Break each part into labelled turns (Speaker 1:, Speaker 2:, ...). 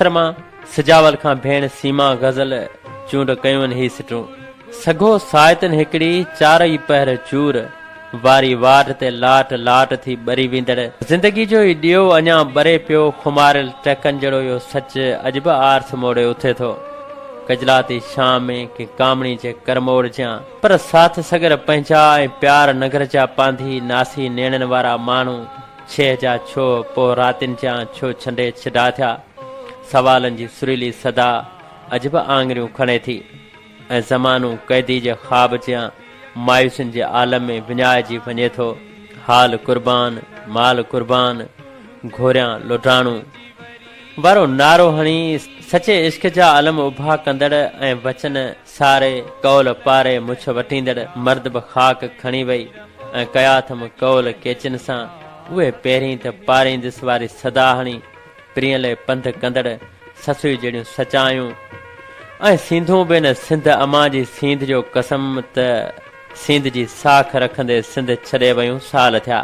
Speaker 1: مان سجاول کان ڀيڻ سيما غزل چونڊ ڪيون هي سٽون. سگهو سائتن هڪڙي، چارئي پهر چور، واري واٽ تي لاٽ لاٽ ٿي ٻري ويندڙ. زندگي جو هي ڏيئو اڃا ٻري پيو، خماريل ٽهڪن جهڙو اهو سچ اڄ به آرس موڙي اٿي ٿو. ڪجلاتي شام ۾ ڪنهن ڪامڻي جي ڪرموڙ جيان. پر ساٿ سڳر پنهنجا ۽ پيار ننگر جا پانڌي ناسي نيڻن وارا ماڻهو. ڇيهه جا ڇوهه پوء راتين جيان ڇو ڇنڊي ڇڊا ٿيا؟ سوالن جي سريلي صدا اڄ به آڱريون کڻي ٿي ۽ زمانو قيدي جي خواب جيان مايوسين جي عالم ۾ وڃائجي وڃي ٿو. حال قربان، مال قربان، گهوريان لوڊاڻو. وارو نعرو هڻي سچي عشق جا علم اڀا ڪندڙ ۽ وچن ساري قول پاري مڇ وٽيندڙ مرد به خاڪ کڻي وئي ۽ ڪيا اٿم قول ڪيچن سان اهي پهرين ته پاريندس واري صدا هڻي پرينء لئه پنڌ ڪندڙ سسئي جهڙيون سچايون ۽ سينڌون به نه سنڌ امان جي سينڌ جو قسم ته سينڌ جي ساک رکندي سنڌ ڇڏي ويون سال ٿيا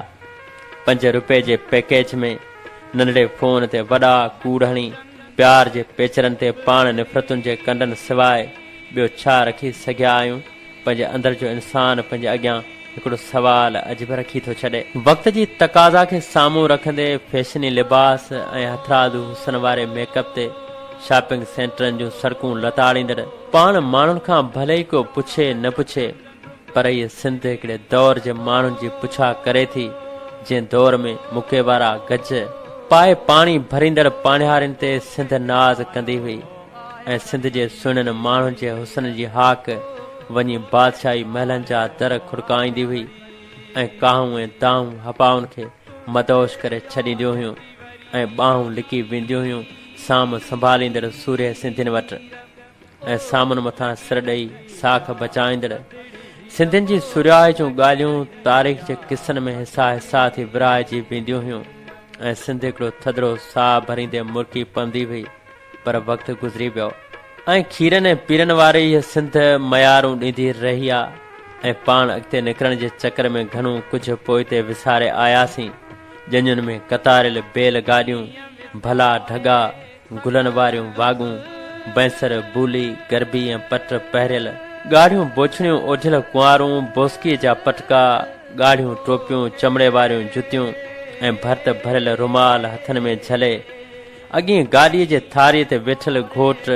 Speaker 1: پنج روپئي جي پيڪيج ۾ ننڍڙي فون تي وڏا ڪوڙ هڻي پيار جي پيچرن تي پاڻ نفرتن جي ڪنڊن سواء ٻيو ڇا رکي سگهيا آهيون؟ پنهنجي اندر جو انسان پنهنجي اڳيان هڪڙو سوال اڄ به رکي ٿو ڇڏي. وقت جي تقاضا کي سامهون رکندي فيشني لباس ۽ هٿرادو حسن واري ميڪ اپ تي شاپنگ سينٽرن جون سڙڪون لتاڙيندڙ پاڻ ماڻهن کان ڀلي ئي ڪو پڇي نه پڇي پر هيء سنڌ هڪڙي دور جي ماڻهن جي پڇا ڪري ٿي، جنهن دور ۾ مڪي وارا گج پائي پاڻي ڀريندڙ پاڻيهارين تي سنڌ ناز ڪندي هئي ۽ سنڌ جي سهڻن ماڻهن جي حسن جي هاڪ وڃي بادشاهي محلن جا در کڙڪائيندي هئي ۽ ڪاهون ۽ دانهون هوائن کي مدهوش ڪري ڇڏينديون هيون ۽ ٻانهون لڪي وينديون هيون سام سنڀاليندڙ سورهيه سنڌين وٽ. ۽ سامن مٿان سر ڏئي ساک بچائيندڙ سنڌين جي سورهيائي جون ڳالهيون تاريخ جي قصن ۾ حصا حصا ٿي ورهائجي وينديون هيون ۽ سنڌ هڪڙو ٿڌڙو ساهه ڀريندي مرڪي پوندي هئي پر وقت گذري ويو ۽ کيرن ۽ پيرن واري هيء سنڌ ميارون ڏيندي رهي آ ۽ پاڻ اڳتي نڪرڻ جي چڪر ۾ گهڻو ڪجهه پوئتي وساري آياسين ڄڃن ۾ قطاريل بيل گاڏيون ڀلا ڍڳا گلن واريون واڳون، بئنسر، بولي، گربي ۽ پٽ پهريل، ڳاڙهيون بوڇڻيون اوڍيل ڪنوارون، بوسڪيء جا پٽڪا، ڳاڙهيون ٽوپيون، چمڙي واريون جتيون ۽ ڀرت ڀريل رومال هٿن ۾ جهلي، اڳئين گاڏيء جي ٿاريء تي ويٺل گهوٽ،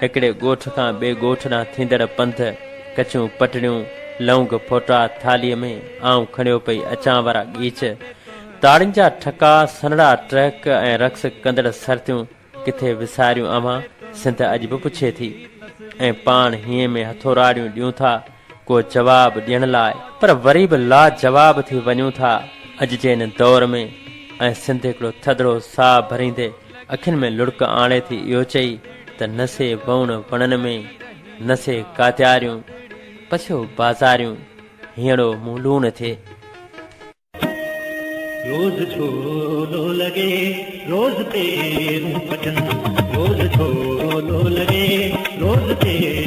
Speaker 1: هڪڙي ڳوٺ کان ٻئي ڳوٺ ڏانهن ٿيندڙ پنڌ، ڪچيون پٽڙيون، لونگ ڦوٽا ٿالهيء ۾ آئون کڻيو پئي اچان وارا ڳيچ، تاڙين جا ٺڪا، سنهڙا ٽهڪ ۽ رقص ڪندڙ سرتيون ڪٿي وساريون اوهان؟ سنڌ اڄ به پڇي ٿي ۽ پاڻ هينئين ۾ هٿوراڙيون ڏيون ٿا ڪو جواب ڏيڻ لاء پر وري به لاجواب ٿي وڃون ٿا اڄ جي هن دور ۾ ۽ سنڌ هڪڙو ٿڌڙو ساهه ڀريندي اکين ۾ لڙڪ آڻي ٿي اهو چئي ته نه سي وئوڻ وڻن ۾، نه سي ڪاتياريون، پڇيو بازاريون، هينئڙو مون لوڻ ٿئي.
Speaker 2: روز جهولو لڳي روز پيرون پٽن روز جهولو لڳي روز پيرون.